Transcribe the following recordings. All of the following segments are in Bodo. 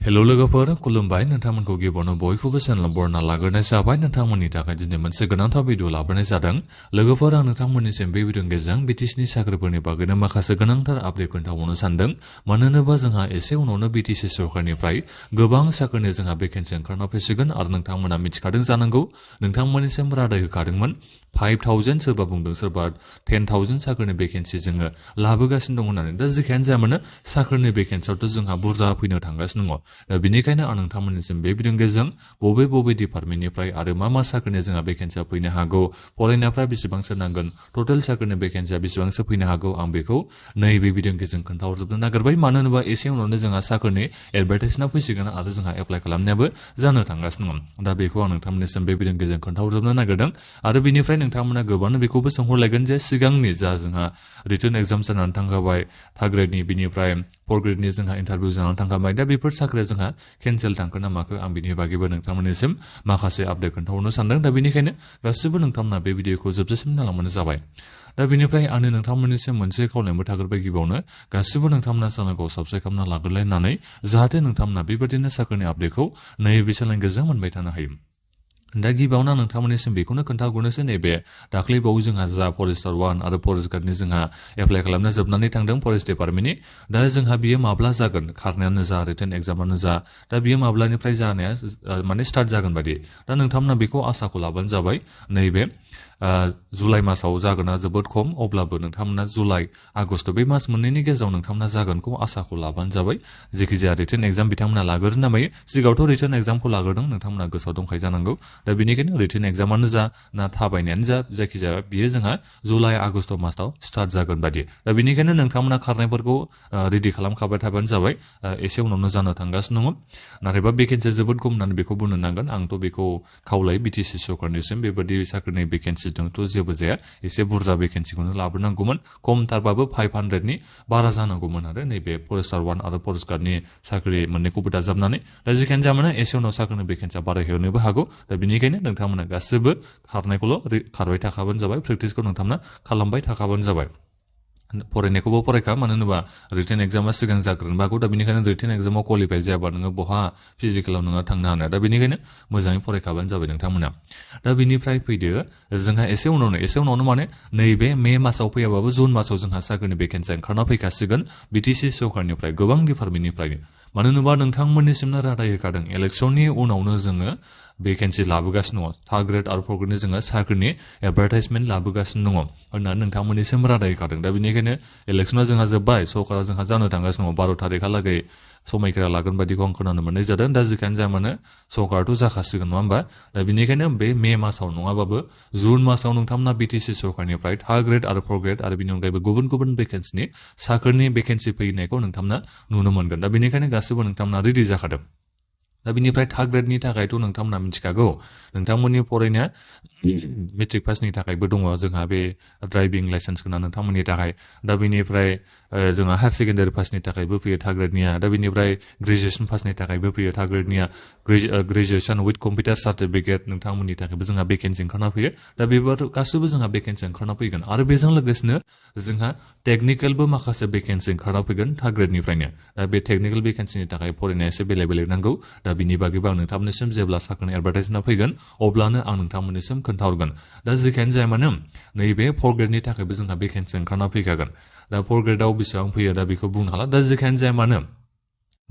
हेलो लोगोफोर खुलुमबाय नोंथांमोनखौ गिबियावनो बयखौबो चेनेल बरना लाग्रोनाय जाबाय नोंथांमोननि थाखाय दिनै मोनसे गोनांथार भिडिअ लाबोनाय जादों लोगोफोर आं नोंथांमोननिसिम बे भिडिअनि गेजेरजों BTCनि साख्रिफोरनि बागैनो माखासे गोनांथार आपडेट खोन्थाबावनो सानदों मानो होनोबा जोंहा एसे उनावनो BTC सरकारनिफ्राय गोबां साख्रिनि जोंहा भेकेन्सि ओंखारना फैसिगोन आरो नोंथांमोना मिथिखादों जानांगौ नोंथांमोननिसिम रादाय होखादोंमोन 5000 सोरबा बुंदों सोरबा 10000 साख्रिनि भेकेन्सि जोङो लाबोगासिनो दं होननानै दा जेखियानो जाया मानो साख्रिनि भेकेन्सियावथ' जोंहा बुरजा फैनो थांगासिनो दङ बेनिखायनो आं नोंथांमोननिसिम बे भिडिअनि गेजेरजों बबे डिपार्टमेन्टनिफ्राय आरो मा साख्रिनि जोंहा भेकेन्सिया फैनो हागौ फरायनायफ्रा बेसेबांसो नांगोन टटेल साख्रिनि भेकेन्सिया बेसेबांसो फैनो हागौ आं बेखौ नैबे भिडिअनि गेजेरजों खोन्थाहरजोबनो नागिरबाय मानो होनोबा एसे उनावनो जोंहा साख्रिनि एडभार्टाइजमेन्टआ फैसिगोन आरो जोंहा एप्लाइ खालामनायाबो जानो थांगासिनो दं दा बेखौ आं नोंथांमोननिसिम बे भिडिअनि गेजेरजों खोन्थाहरजोबनो नागिरदों आरो बेनिफ्राय नोंथांमोना गोबांनो बेखौबो सोंहरलायगोन जे सिगांनि जा जोंहा रिटन एग्जाम जानानै थांखाबाय थार्ड ग्रेडनि बिनिफ्राय फर्थ ग्रेडनि जोंहा इन्टारभिउ जानानै थांखाबाय दा बेफोर साख्रिया जोंहा केन्सेल थांखो ना माखो आं बिनि बागैबो नोंथांमोननिसिम माखासे आपडेट खोन्थाहरनो सानदों दा बेनिखायनो गासिबो नोंथांमोना बे भिडिअखौ जोबजासिम नायलांबानो जाबाय दा बेनिफ्राय आंनो नोंथांमोननिसिम मोनसे खावलायनोबो थाग्रोबाय गिबियावनो गासिबो नोंथांमोना चेनेलखौ साबस्क्राइब खालामना लाग्रोलाय होननानै जाहाथे नोंथांमोना बेबायदिनो साख्रिनि आपडेटखौ नैबे चेनेलनि गेजेरजों मोनबाय थानो हायो दा गिबियावनो नोंथांमोननिसिम बेखौनो खोन्थाहरनोसै नैबे दाख्लैबावै जोंहा जा फरेस्टार 1 आरो फरेस्ट गार्डनि जोंहा एप्लाइ खालामना जोबनानै थांदों फरेस्ट डिपार्टमेन्टनि दा जोंहा बियो माब्ला जागोन खारनायानो जा रिटन एग्जामानो जा दा बियो माब्लानिफ्राय जानाया माने स्टार्ट जागोन बायदि दा नोंथांमोना बेखौ आसाखौ लाबानो जाबाय नैबे जुलाइ मासाव जागोना जोबोद खम अब्लाबो नोंथांमोना जुलाइ आगस्ट बे मास मोननैनि गेजेराव नोंथांमोना जागोनखौ आसाखौ लाबानो जाबाय जेखिजाया रिटन एग्जाम बिथांमोना लाग्रोनो नामायो सिगाङावथ' रिटन एग्जामखौ लाग्रोदों नोंथांमोना गोसोआव दंखायो जानांगौ दा बेनिखायनो रिटन एग्जामानो जा ना थाबायनायानो जा जायखिजाया बियो जोंहा जुलाइ आगस्ट मासाव स्टार्ट जागोन बायदि दा बेनिखायनो नोंथांमोना खारनायफोरखौ रेडि खालामखाबाय थाबानो जाबाय एसे उनावनो जानो थांगासिनो दङ नाथायबा भेकेन्सिया जोबोद खम होननानै बेखौ बुंनो नांगोन आंथ' बेखौ खावलायो BTC सरकारनिसिम बेबायदि साख्रिनि भेकेन्सिजोंथ' जेबो जाया एसे बुरजा भेकेन्सिखौनो लाबोनांगौमोन खमथारबाबो 500नि बारा जानांगौमोन आरो नैबे फरेस्टार 1 आरो फरेस्ट गार्डनि साख्रि मोननैखौबो दाजाबनानै दा जेखियानो जाया मानो एसे उनाव साख्रिनि भेकेन्सिया बारायहोनोबो हागौ दा बेनिखायनो नोंथांमोना गासिबो खारनायखौल' खारबाय थाखाबानो जाबाय प्रेक्टिसखौ नोंथांमोना खालामबाय थाखाबानो जाबाय फरायनायखौबो फरायखा मानो होनोबा रिटन एग्जामा सिगां जाग्रोनोबो हागौ दा बेनिखायनो रिटन एग्जामाव क्वालिफाइ जायाबा नोङो बहा फिजिकेलाव नोङो थांनो हानो दा बेनिखायनो मोजाङै फरायखाबानो जाबाय नोंथांमोना दा बेनिफ्राय फैदो जोंहा एसे उनावनो माने नैबे मे मासाव फैयाबाबो जुन मासाव जोंहा साख्रिनि भेकेन्सि ओंखारना फैखासिगोन BTC सरकारनिफ्राय गोबां डिपार्टमेन्टनिफ्रायनो मानो होनोबा नोंथांमोननिसिमनो रादाय होखादों इलेक्सननि उनावनो जोङो भेकेन्सि लाबोगासिनो दङ थार्ड ग्रेड आरो फर्थ ग्रेडनि जोङो साख्रिनि एडभार्टाइजमेन्ट लाबोगासिनो दङ होननानै नोंथांमोननिसिम रादाय होखादों दा बेनिखायनो इलेक्सना जोंहा जोब्बाय सरकारा जोंहा जानो थांगासिनो दङ 12 थारिखहालागै समायखिरा लागोन बायदिखौ आं खोनानो मोननाय जादों दा जेखियानो जाया मानो सरकाराथ' जाखासिगोन नङा होमबा दा बेनिखायनो बे मे मासाव नङाबाबो जुन मासाव नोंथांमोना BTC सरकारनिफ्राय थार्ड ग्रेड आरो फर्थ ग्रेड आरो बेनि अनगायैबो गुबुन भेकेन्सिनि साख्रिनि भेकेन्सि फैनायखौ नोंथांमोना नुनो मोनगोन दा बेनिखायनो गासिबो नोंथांमोना रेडि जाखादों दा बेनिफ्राय थार्ड ग्रेडनि थाखायथ' नोंथांमोना मिथिखागौ नोंथांमोननि फरायनाया मेट्रिक पासनि थाखायबो दङ जोंहा बे ड्राइभिं लाइसेन्स गोनां नोंथांमोननि थाखाय दा बेनिफ्राय जोंहा हायार सेकेन्डारि पासनि थाखायबो फैयो थार्ड ग्रेडनिया दा बेनिफ्राय ग्रेजुवेसन पासनि थाखायबो फैयो थार्ड ग्रेडनिया ग्रेजुवेसन विथ कम्पिउटार सार्टिफिकेट नोंथांमोननि थाखायबो जोंहा भेकेन्सि ओंखारना फैयो दा बेफोर गासिबो जोंहा भेकेन्सि ओंखारना फैगोन आरो बेजों लोगोसेनो जोंहा टेकनिकेलबो माखासे भेकेन्सि ओंखारना फैगोन थार्ड ग्रेडनिफ्रायनो दा बे टेकनिकेल भेकेन्सिनि थाखाय फरायनाया एसे बेलेग नांगौ दा बिनि बागैबो आं नोंथांमोननिसिम जेब्ला साख्रिनि एडभार्टाइजमेन्टआ फैगोन अब्लानो आं नोंथांमोननिसिम खोन्थाहरगोन दा जेखियानो जाया मानो नैबे फर्थ ग्रेडनि थाखायबो जोंहा भेकेन्सि ओंखारना फैखागोन दा फर्थ ग्रेडआव बेसेबां फैयो दा बेखौ बुंनो हाला दा जेखियानो जाया मानो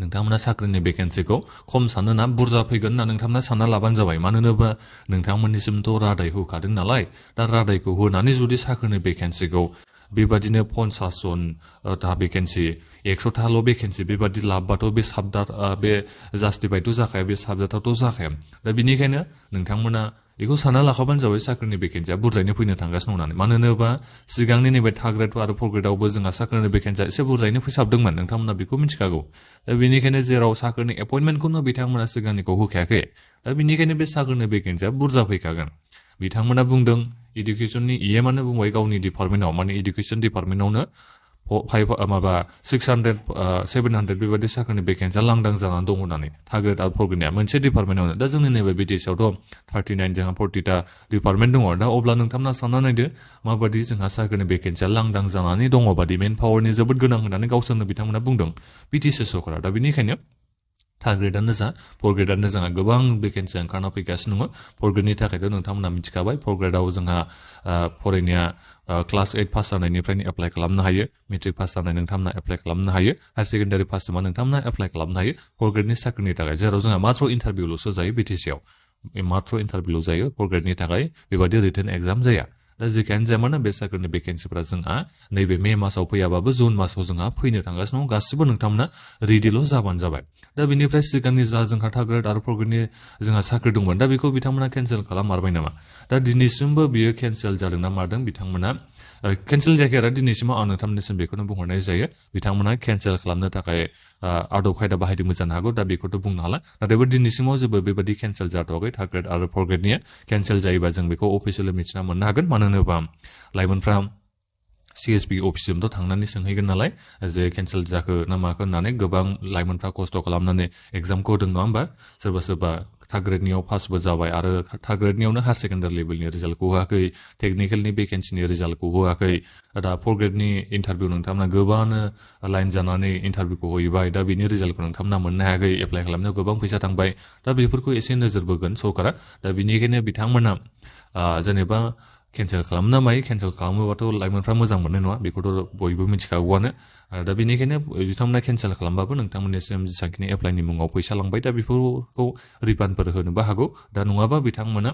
नोंथांमोना साख्रिनि भेकेन्सिखौ खम सानो ना बुरजा फैगोन ना नोंथांमोना सानना लाबानो जाबाय मानो होनोबा नोंथांमोननिसिमथ' रादाय होखादों नालाय दा रादायखौ होनानै जुदि साख्रिनि भेकेन्सिखौ बेबादिनो 50 जन दा भेकेन्सि 100थाल' भेकेन्सि बेबादि लाबबाथ' बे जास्टिफाइथ' जाखाया बे साबजाथावथ' जाखाया दा बेनिखायनो नोंथांमोना बेखौ सानना लाखाबानो जाबाय साख्रिनि भेकेन्सिया बुरजायैनो फैनो थांगासिनो होननानै मानो होनोबा सिगांनि नैबे थार्ड ग्रेड आरो फर्थ ग्रेडआवबो जोंहा साख्रिनि भेकेन्सिया एसे बुरजायैनो फैसाबदोंमोन नोंथांमोना बेखौ मिथिखागौ दा बेनिखायनो जेराव साख्रिनि एपइन्टमेन्टखौनो बिथांमोना सिगांनिखौ होखायाखै दा बेनिखायनो बे साख्रिनि भेकेन्सिया बुरजा फैखागोन बिथांमोना बुंदों इडुकेसननि EMआनो बुंबाय गावनि डिपार्टमेन्टआव माने इडुकेसन डिपार्टमेन्टआवनो 600 700 बेबायदि साख्रिनि भेकेन्सिया लांदां जानानै दं होननानै थार्ड ग्रेड आरो फर्थ ग्रेडनिया मोनसे डिपार्टमेन्टआवनो दा जोंनि नैबे BTCआवथ' 39 जोंहा 40टा डिपार्टमेन्ट दङ दा अब्ला नोंथांमोना सानना नायदो माबादि जोंहा साख्रिनि भेकेन्सिया लांदां जानानै दङ बादि मेन पावारनि जोबोद गोनां होननानै गावसोरनो बिथांमोना बुंदों BTC सरकारा दा बेनिखायनो थार्ड ग्रेडआनो जा फर्थ ग्रेडआनो जोंहा गोबां भेकेन्सि ओंखारना फैगासिनो दङ फर्थ ग्रेडनि थाखायथ' नोंथांमोना मिथिखाबाय फर्थ ग्रेडआव जोंहा फरायनाया क्लास 8 पास जानायनिफ्रायनो एप्लाइ खालामनो हायो मेट्रिक पास जानाय नोंथांमोना एप्लाइ खालामनो हायो हायार सेकेन्डारि पास जाबा नोंथांमोना एप्लाइ खालामनो हायो फर्थ ग्रेडनि साख्रिनि थाखाय जेराव जोंहा मात्र इन्टारभिउल'सो जायो BTC-आव मात्र इन्टारभिउल' जायो फर्थ ग्रेडनि थाखाय बेबादि रिटेन एग्जाम जाया दा जेखियानो जाया मानो बे साख्रिनि भेकेन्सिफोरा जोंहा नैबे मे मासाव फैयाबाबो जुन मासाव जोंहा फैनो थांगासिनो दं गासिबो नोंथांमोना रेडिल' जाबानो जाबाय दा बेनिफ्राय सिगांनि जा जोंहा थार्ड ग्रेड आरो फर्थ ग्रेडनि जोंहा साख्रि दंमोन दा बेखौ बिथांमोना केन्सेल खालाममारबाय नामा दा दिनैसिमबो बियो केन्सेल जादोंना मादों बिथांमोना केन्सेल जायाखै आरो दिनैसिमाव आं नोंथांमोननिसिम बेखौनो बुंहरनाय जायो बिथांमोना केन्सेल खालामनो थाखाय आदब खायदा बाहायदोंबो जानो हागौ दा बेखौथ' बुंनो हाला नाथायबो दिनैसिमाव जेबो बेबादि केन्सेल जाथ'वाखै थार्ड ग्रेड आरो फर्थ ग्रेडनिया केन्सेल जायोबा जों बेखौ अफिसियेलि मिथिना मोननो हागोन मानो होनोबा लाइमोनफ्रा CSP अफिसजोंथ' थांनानै सोंहैगोन नालाय जे केन्सेल जाखो ना माखो होननानै गोबां लाइमोनफ्रा खस्थ' खालामनानै एग्जामखौ होदों नङा होमबा सोरबा थार्ड ग्रेडनियाव पासबो जाबाय आरो थार्ड ग्रेडनियावनो हायार सेकेन्डारि लेभेलनि रिजाल्टखौ होआखै टेकनिकेलनि भेकेन्सिनि रिजाल्टखौ होआखै दा फर्थ ग्रेडनि इन्टारभिउ नोंथांमोना गोबाङानो लाइन जानानै इन्टारभिउखौ हैबाय दा बिनि रिजाल्टखौ नोंथांमोना मोननो हायाखै एप्लाइ खालामनायाव गोबां फैसा थांबाय दा बेफोरखौ एसे नोजोर बोगोन सरकारा दा बिनिखायनो बिथांमोना जेनेबा केन्सेल खालामना मायो केन्सेल खालामोबाथ' लाइमोनफ्रा मोजां मोननाय नङा बेखौथ' बयबो मिथिखागौआनो दा बेनिखायनो बिथांमोना केन्सेल खालामबाबो नोंथांमोननिसिम जेसेबांखिनि एप्लाइनि मुङाव फैसा लांबाय दा बेफोरखौ रिफान्डफोर होनोबो हागौ दा नङाबा बिथांमोना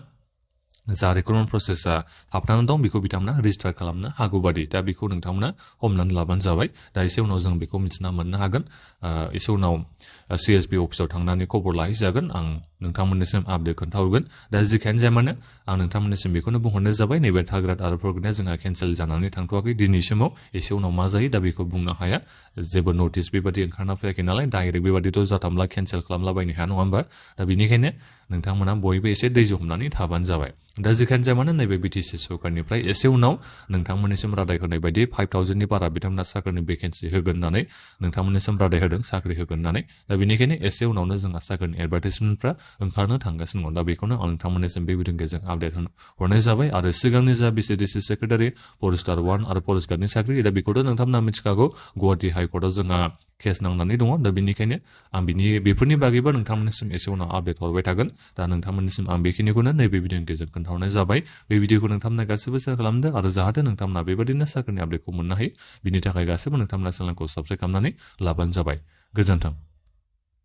जा रिक्रुटमेन्ट प्रसेसा थाबथानानै दं बेखौ बिथांमोना रेजिस्टार खालामनो हागौ बादि दा बेखौ नोंथांमोना हमनानै लाबानो जाबाय दा एसे उनाव जों बेखौ मिथिना मोननो हागोन एसे उनाव CSP अफिसाव थांनानै खबर लाहैजागोन आं नोंथांमोननिसिम आपडेट खोन्थाहरगोन दा जेखियानो जाया मानो आं नोंथांमोननिसिम बेखौनो बुंहरनाय जाबाय नैबे थार्ड ग्रेड आरो फर्थ ग्रेडआ जोंहा केन्सेल जानानै थांथ'वाखै दिनैसिमाव एसे उनाव मा जायो दा बेखौ बुंनो हाया जेबो नटिस बेबादि ओंखारना फैयाखै नालाय डाइरेक्ट बेबादिथ' जाथामला केन्सेल खालामलाबायनो हाया नङा होमबा दा बेनिखायनो नोंथांमोना बयबो एसे दैज' हमनानै थाबानो जाबाय दा जेखियानो जाया मानो नैबे BTC सरकारनिफ्राय एसे उनाव नोंथांमोननिसिम रादाय होनाय बायदि 5,000नि बारा बिथांमोना साख्रिनि भेकेन्सि होगोन होननानै नोंथांमोननिसिम रादाय होदों साख्रि होगोन होननानै दा बेनिखायनो एसे उनावनो जोंहा साख्रिनि एडभार्टाइजमेन्टफ्रा ओंखारनो थांगासिनो दं दा बेखौनो आं नोंथांमोननिसिम बे भिडिअनि गेजेरजों आपडेट हरनाय जाबाय आरो सिगांनि जा BCDC सेक्रेटारि फरेस्टार 1 आरो फरेस्ट गार्डनि साख्रि दा बेखौथ' नोंथांमोना मिथिखागौ गुवाहाटि हाइकर्टआव जोंहा केस नांनानै दङ दा बेनिखायनो आं बेफोरनि बागैबो नोंथांमोननिसिम एसे उनाव आपडेट हरबाय थागोन दा नोंथांमोननिसिम आं बेखिनिखौनो नैबे भिडिअनि गेजेरजों खोन्थाहरनाय जाबाय बे भिडिअखौ नोंथांमोना गासिबो शेयार खालामदो आरो जाहाथे नोंथांमोना बेबायदिनो साख्रिनि आपडेटखौ मोननो हायो बिनि थाखाय गासिबो नोंथांमोना चेनेलखौ साबस्क्राइब खालामनानै लाबानो जाबाय गोजोन्थों